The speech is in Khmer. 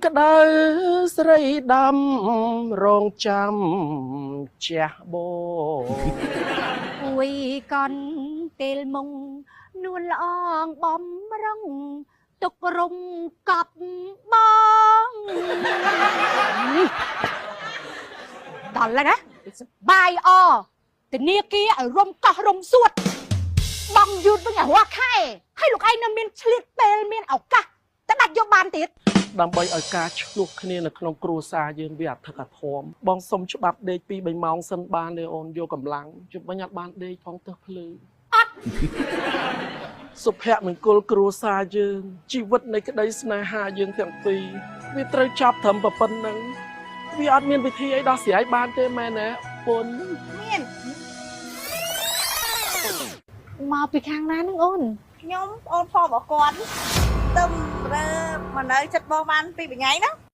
ក្តៅស្រីដាំរងចាំជះបង អួយកន់ទេលមុងនួនល្អងបំរុងទុករំកប់បងដល់ហើយណាសបាយអធនាគារឲ្យរំកោះរំសួតបងយឺតវិញឲ្យរាល់ខែហើយលោកឯងនៅមានឆ្លៀតពេលមានឱកាសតែដាច់យកបានទៀត ដើម្បីឲ្យការឆ្លោះគ្នានៅក្នុងគ្រួសារយើងវាអធិកអធមបងសុំច្បាប់ដេក2 3ម៉ោងសិនបានទេអូនយកកម្លាំងជប់វិញអត់បានដេកផងទៅភ្លឺអត់សុភមង្គលគ្រួសារយើងជីវិតនៃក្តីស្នេហាយើងទាំងពីរវាត្រូវចាប់ត្រឹមប៉ុណ្្នឹងវាអត់មានវិធីអីដោះស្រាយបានទេមែនទេពុន មាន មកពីខាងណានឹងអូន ខ្ញុំបងប្អូនរបស់គាត់ទៅរើមកនៅចិត្តបងបានពីរថ្ងៃហ្នឹង